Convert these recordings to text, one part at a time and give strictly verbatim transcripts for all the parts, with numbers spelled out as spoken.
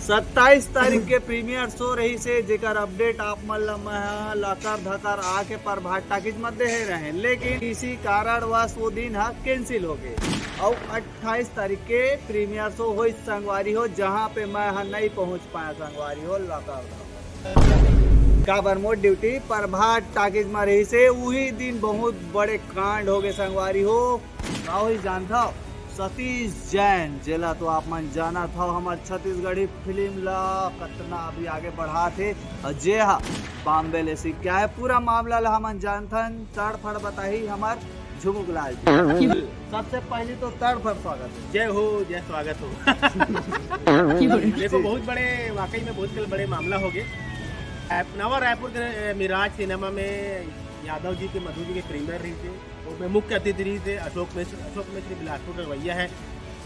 सत्ताईस तारीख के प्रीमियर शो रहिस हे, जेकर अपडेट आप मन ला मैं ह लकर धकर आके प्रभात टाकीज म देहे रहें, लेकिन किसी कारणवश वो दिन ह कैंसिल हो गए। अउ अट्ठाईस तारीख के प्रीमियर शो होइस संगवारी हो, जहाँ पे मैं ह नहीं पहुँच पाया संगवारी हो लकर धकर। काबर मोर ड्यूटी प्रभात टाकीज म रहिस हे, उही दिन बहुत बड़े कांड हो गए संगवारी हो। का होइस जानथव? सतीश जैन, जेला तो आप मन जानत हव, हमर छत्तीसगढ़ी फिल्म ला कतना अभी आगे बढ़ात हे, अउ जे हा बॉम्बे ले सीख के आए। पूरा मामला ला हमन जानथन, तड़फड़ बताही हमर झुमुक लाल जी। सबसे पहली तो तड़फड़ स्वागत हे। जय हो, जय स्वागत हो। देखो, बहुत बड़े, वाकई में बहुत बड़े मामला हो गए। ऐप-, नवा रायपुर के, ए, मिराज सिनेमा में यादव जी के, मधु जी के प्रीमियर रहिस हे। ओमे मुख्य अतिथि रहिस हे अशोक मिश्र। अशोक मिश्र बिलासपुर के रवैया है।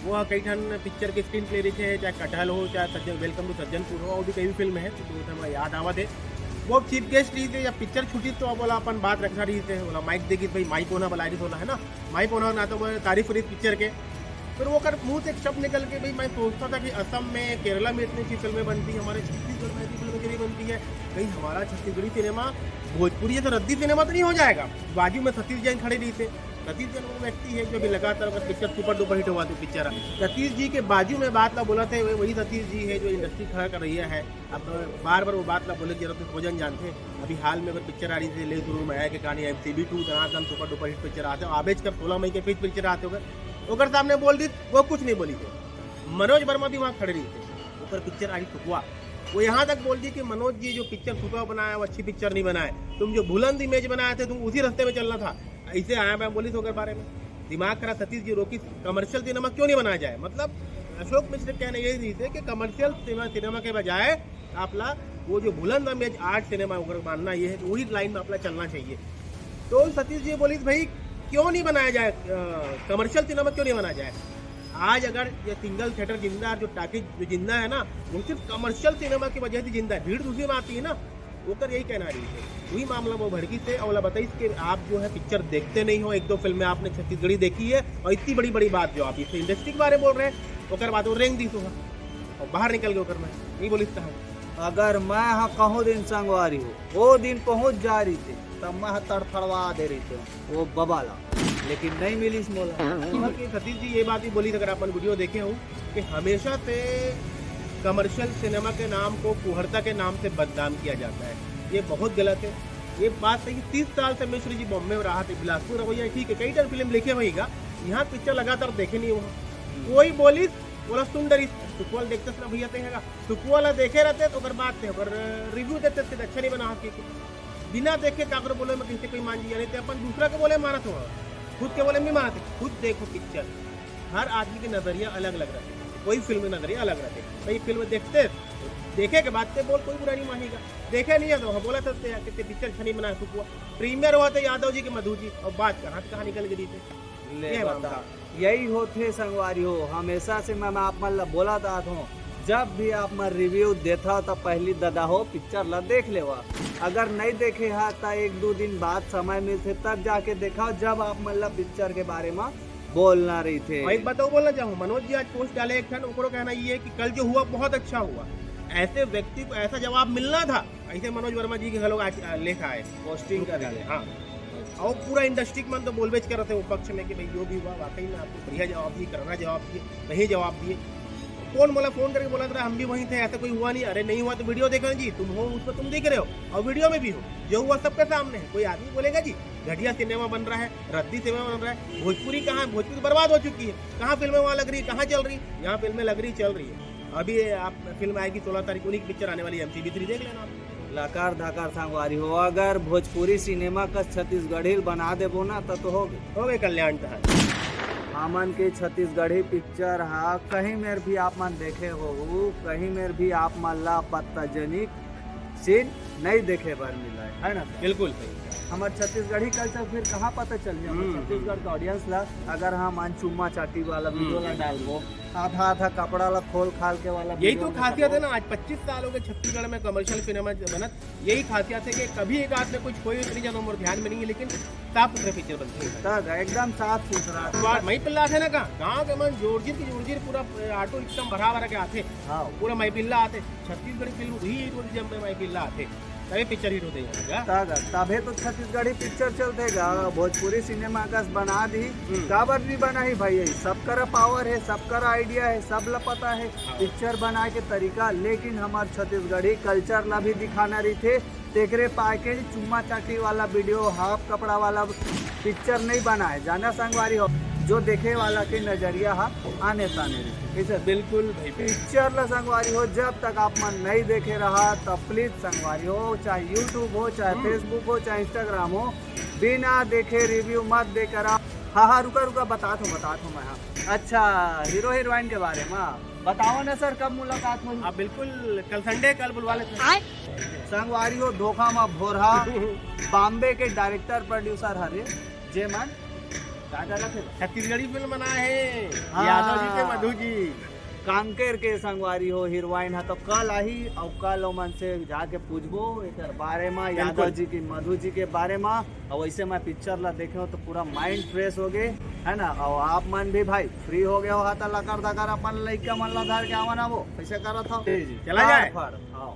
वो ह कई ठन पिक्चर के स्क्रीन प्ले लिखे हे, चाहे कटहल हो, चाहे सज्जन, वेलकम टू सज्जनपुर हो, और भी कई फिल्म है, तो वो मोला याद आवत हे। वो चीफ गेस्ट रहिस हे, जब पिक्चर छूटिस तो अब ओला अपन बात रखना रहिस हे, ओला माइक दे गिस, भाई माइक ओनर बलाए रहिस ओला, है ना, माइक ओनर ना तो वो तारीफ करिस पिक्चर के। फिर वो कर मुंह से एक शब्द निकल के, भाई मैं सोचता था कि असम में, केरला में इतनी अच्छी फिल्में बनती हैं, हमारे छत्तीसगढ़ में ऐसी फिल्में क्यों नहीं बनती है, कहीं हमारा छत्तीसगढ़ी सिनेमा भोजपुरी जैसा रद्दी सिनेमा तो नहीं हो जाएगा। बाजू में सतीश जैन खड़े रहिस हे। सतीश जैन वो व्यक्ति है जो अभी लगातार अगर पिक्चर सुपर डुपर हिट हुआ तो पिक्चर, सतीश जी के बाजू में बात ला बोलत हे, वही सतीश जी है जो इंडस्ट्री खड़ा कर रही है। अब बार बार वो बात ला बोले की जरूरत नहीं, जन जानते हैं। अभी हाल में अगर पिक्चर आ रही थी, ले शुरू में आया कि कहानी एमसीबी टू, दनादन सुपर डुपर हिट पिक्चर आते हो, आबेज कर सोलह मई के फिर पिक्चर आते हो, ओकर सामने बोल दी, वो कुछ नहीं बोली थे। मनोज वर्मा भी वहाँ खड़े रहिस हे, ओकर पिक्चर आ रही सुकवा, वो यहाँ तक बोल दी कि मनोज जी जो पिक्चर सुकवा बनाया वो अच्छी पिक्चर नहीं बनाए, तुम जो बुलंद इमेज बनाए थे तुम उसी रास्ते में चलना था। ऐसे आया मैं बोलिस ओकर बारे में, दिमाग खराब। सतीश जी रोकिस, कमर्शियल सिनेमा क्यों नहीं बनाया जाए? मतलब अशोक मिश्र के कहना यही रहिस हे कि कमर्शियल सिनेमा, सिनेमा के बजाय आप ला वो जो बुलंद इमेज आर्ट सिनेमा ओकर मानना ये है कि वही लाइन में आप ला चलना चाहिए। तो सतीश जी बोलिस, भाई क्यों नहीं बनाया जाए, अ, कमर्शियल सिनेमा क्यों नहीं बनाया जाए? आज अगर ये सिंगल थिएटर जिंदा है, जो टाकीज जो जिंदा है ना, वो सिर्फ कमर्शियल सिनेमा की वजह से जिंदा है। भीड़ दूसरी में आती है ना, ओकर यही कहना रहिस हे। वही मामला वो भड़किस हे, ओला बताइस कि आप जो है पिक्चर देखते नहीं हो, एक दो फिल्में आपने छत्तीसगढ़ी देखी है और इतनी बड़ी बड़ी बात जो आप इस इंडस्ट्री के बारे में बोल रहे हैं, ओकर बाद वो रेंग दिस ओहा और बाहर निकल गए ओकर में, नहीं बोलिस कहा। अगर मैं ह कहूँ दिन संगवारी हो, वो दिन पहुँच जा रहिते, तब मैं ह तड़फड़वा दे रहिते वो बबा ला, लेकिन नहीं मिलिस मोला। कि सतीश जी ये बात भी बोली, अगर अपन वीडियो देखे हो कि हमेशा से कमर्शियल सिनेमा के नाम को फूहड़ता के नाम से बदनाम किया जाता है, ये बहुत गलत है। ये बात सही, तीस साल से मिश्र जी बॉम्बे में रहा थे, बिलासपुर रवैया ठीक है, कई ठन फिल्म लिखे वही का, यहाँ पिक्चर लगातार देखे नहीं हुआ। कोई बोलिस, बोला सुन डरिस, सुकवा ल देखते ना भैया तेहेगा, सुकवा ला देखे रहते तो ओकर बात थे, ओकर रिव्यू देते थे, अच्छा नहीं बना के। बिना देखे काकरो बोले में कैसे कोई मान जाए, नहीं तो अपन दूसरा के बोले मानत हो, खुद के बोले में नहीं मानत। खुद देखो पिक्चर, हर आदमी के नजरिया अलग अलग रहते, कोई फिल्म के नजरिया अलग रहते। तो ये फिल्म देखते, देखे के बाद ते बोल, कोई बुरा नहीं मानेगा। देखे नहीं है तो हाँ बोला सकते हैं कि ते पिक्चर अच्छा नहीं बना सुकवा। प्रीमियर हुआ तो यादव जी के मधु जी, और बात कहाँ से कहाँ निकल गई थी। ले ये बता। मामला। यही होथे संगवारी हो, हमेशा से मैं, मैं आप मन ला बोलत आत हूँ, जब भी आप मन रिव्यू देथव त पहली ददा हो पिक्चर ला देख लेवा। अगर नहीं देखे हा त एक दो दिन बाद समय मिलथे तब जाके देखा, जब आप मन ला पिक्चर के बारे में बोलना रहिथे। और एक बात और बोलना चाहूँ, मनोज जी आज पोस्ट डाले एक ठन, ओकरो कहना ये है कि कल जो हुआ बहुत अच्छा हुआ, ऐसे व्यक्ति को ऐसा जवाब मिलना था, ऐसे मनोज वर्मा जी के घलोक आज, आ, लेख आए। पोस्टिंग करे। हाँ। और पूरा इंडस्ट्री के मन तो बोलबेच करत हे वो पक्ष में कि भाई जो भी हुआ वाकई में आपको बढ़िया जवाब दिए, करना जवाब दिए, नहीं जवाब दिए। कौन बोला, फोन करके बोला था, हम भी वहीं थे, ऐसा कोई हुआ नहीं। अरे नहीं हुआ तो वीडियो देखो ना जी, तुम हो उसमें, तुम देख रहे हो और वीडियो में भी हो, जो हुआ सबके सामने है। कोई आदमी बोलेगा जी घटिया सिनेमा बन रहा है, रद्दी सिनेमा बन रहा है, भोजपुरी कहाँ है? भोजपुरी तो बर्बाद हो चुकी है। कहाँ फिल्में वहाँ लग रही है, कहाँ चल रही है? यहाँ फिल्में लग रही, चल रही है। अभी ये आप फिल्म आएगी सोलह तारीख, उन्हीं की पिक्चर आने वाली है, एमसीबी थ्री, देख लेना आप। लकार धकार संगवारी हो, अगर भोजपुरी सिनेमा कस छत्तीसगढ़ी ल बना देबो ना, त तो हो गए। हो गए कल्याण तहार। हमन के छत्तीसगढ़ी पिक्चर हा कहीं मेर भी आप मन देखे हो, कहीं मेर भी आप मन ला पत्ताजनिक सीन नहीं देखे बर मिला है, है ना सर? बिल्कुल सही। हमर छत्तीसगढ़ी कल्चर फिर कहाँ पता चल जाए हम्म, छत्तीसगढ़ के ऑडियंस ला, अगर हम अनचुम्मा चाटी वाला हम्म। वीडियो ला डालबो, आधा आधा कपड़ा ला खोल खाल के वाला यही video तो हमने खासियत सब है ना। आज पच्चीस साल हो गए छत्तीसगढ़ में कमर्शियल सिनेमा बनत। यही खासियत है कि कभी एक आध में कुछ कोई उतरी जानो मोर ध्यान में नहीं है, लेकिन साफ सुथरा पिक्चर बनते हैं। तक एकदम साफ सुथरा। बार मई पिल्ला आथे ना का, गांव के मन जोरजीर की जोरजीर पूरा ऑटो रिक्शा में भरा भरा के आथे। हाँ। पूरा मई पिल्ला आथे। छत्तीसगढ़ी फिल्म वही टूरिज्म में मई पिल्ला आथे, तभी पिक्चर हिट होते हैं का। तक तभे तो छत्तीसगढ़ी पिक्चर चलते गा, भोजपुरी सिनेमा कस बना दी। हम्म। काबर नहीं बना ही भाई, यही सब करा पावर है, सब करा आइडिया है, सब ला पता है हाँ। पिक्चर बनाए के तरीका, लेकिन हमार छत्तीसगढ़ी कल्चर ला भी दिखाना रहिथे। तेकरे पाके चुम्मा चाटी वाला वीडियो, हाफ कपड़ा वाला पिक्चर नहीं बनाए। जाना संगवारी हो, जो देखे वाला के नजरिया हा आने ताने रहिथे। कैसे? बिल्कुल भाई, बिल्कुल। पिक्चर ला संगवारी हो, जब तक आप मन नहीं देखे रहा, तो प्लीज संगवारी हो, चाहे यूट्यूब हो, चाहे हम्म। फेसबुक हो, चाहे इंस्टाग्राम हो, बिना देखे रिव्यू मत दे करा। हाँ हाँ, रुका रुका, बतात हूँ, बतात हूँ मैं। हाँ, अच्छा, हीरो हीरोइन के बारे में बताओ ना सर, कब मुलाकात हुई? आप बिल्कुल कल संडे, कल बुलवा लेते हैं। संगवारी हो, धोखा मा भोरहा बॉम्बे के डायरेक्टर प्रोड्यूसर हरे, जे मन का करत हे? छत्तीसगढ़ी फिल्म बनाए हैं हाँ। यादव जी के मधु जी। कांकेर के संगवारी हो, हीरोइन हा तो कल आही, और कल ओमन से जाके पूछबो एकर बारे में, यादव बिल्कुल। जी की, मधु जी के बारे में। और वैसे मैं पिक्चर ला देखे हो तो पूरा माइंड फ्रेश हो गए, है ना? और आप मन भी भाई फ्री हो गए हो, हा तो लकर दकर अपन लइका मन ला धर के आवा ना, वो कैसे करत हो? जी, जी। चला जाए। फड़, फड़, हाँ।